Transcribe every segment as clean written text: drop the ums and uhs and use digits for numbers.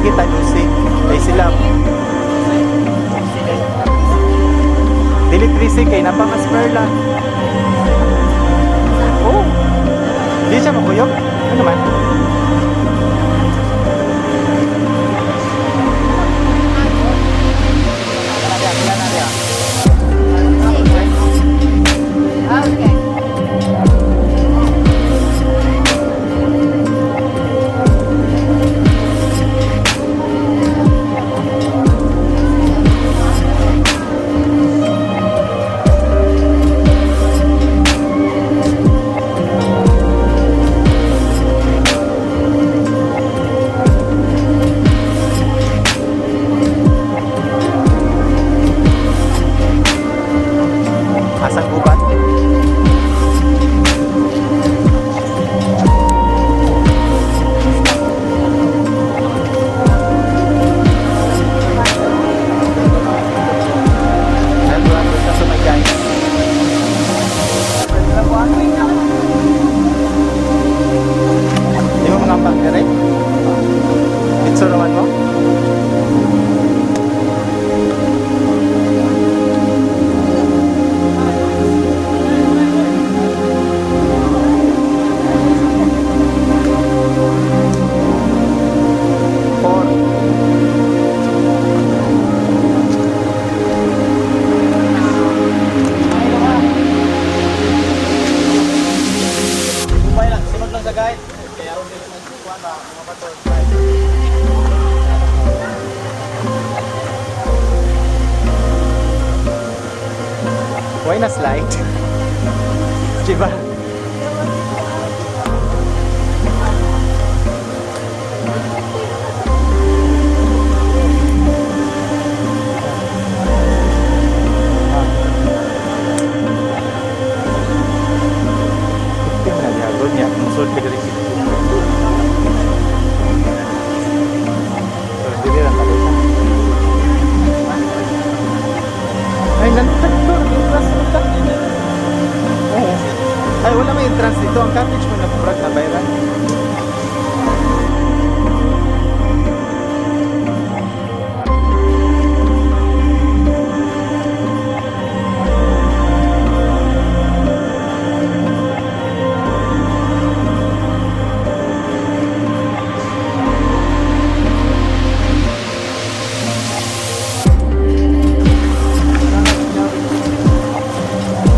Sige ta 12. Kay sila. Dili 13 kay napamas Perla. Oh. Di siya makuyog? Ano man? Okay. Asang gubat? Nandun sa sumay, guys. Di mo mga pangkere? Picture naman mo? Four. Bumay lang, sunod lang sa guide. Kaya aron din nagkukuha ba mga bato. Why na slide? Diba? Na niya, doon niya, musod ka diri. So, dili lang tayo. Ay, nantag to, entrance na. Oo. Ay, wala may entrance dito. Ang cottage mo na murag na bayran.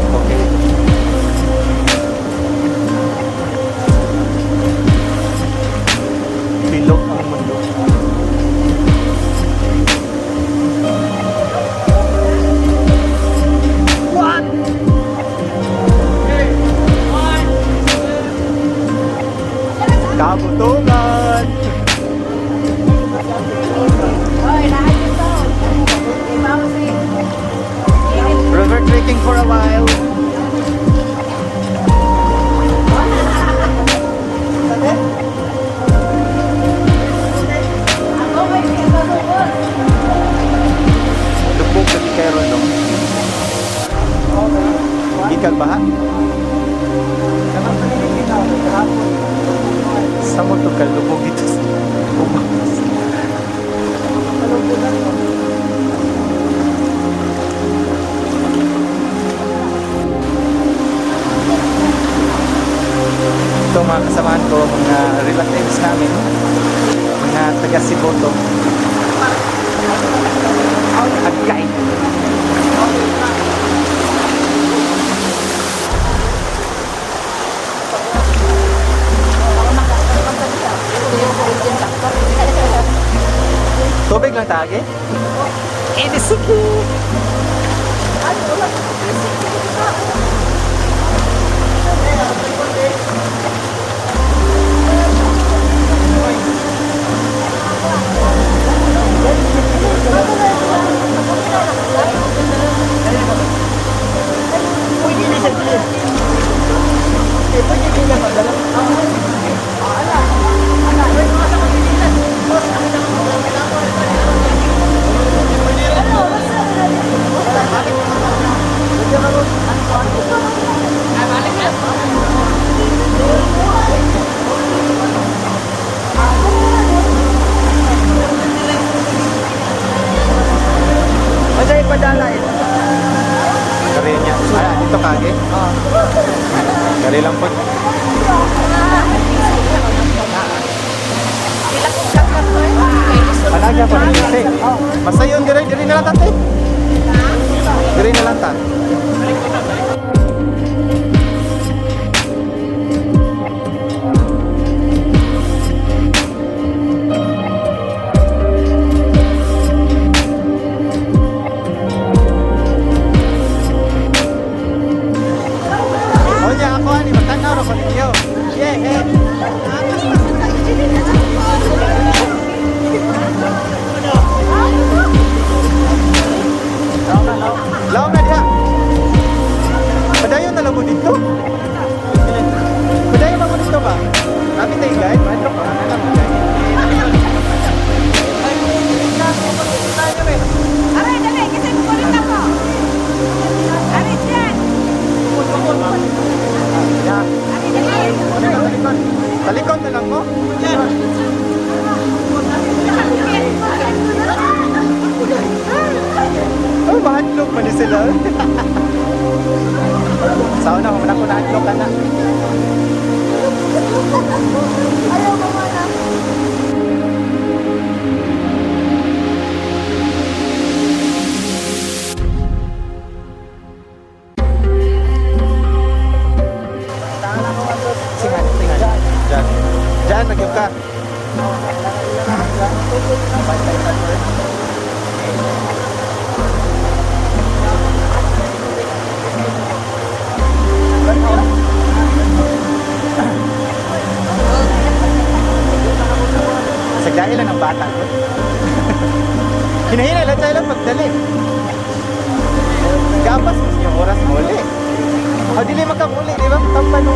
Okay. Bilog ang mundo. What? Kabutungan! Oy, lahat ito. Iba mo si River trekking for a while. Ako may pinagkakubol. Lubog lagi kayo ron, no? Gikan ba ha? Sa mo to kalubog dito sa ubos. Ito mga kasamahan ko, mga relatives namin, mga taga Siboto. Agay! Tubig lang tagi? Eh, di sige! Dali lang po. Panagya pa rin kasi. Masayon dire, dire na lang tate. Dire na lang ta. Onya ako ani matanaw ra ko ninyo. Yeah, hey. Laom na diha. Padayon na lang mo dito. Padayon lang mo dito ba? Kami tayo guide, maadlok ka na lang mo guide. Aray, dali, kasi kukulit ako. Aray, dyan. Yeah. Aray, dali. Talikon. Talikon na lang mo. Oh, mahadlok man ni sila. Sa una, kung ako nahadlok ka na. Ayaw mo na. Singan, singan. Diyan. Diyan, nagyog ka. Sa dahil lang ng bata ko. Hinahina lang tayo lang magdali. Gapas mo yung oras mo uli. O dili makamuli, di ba? Tampan mo.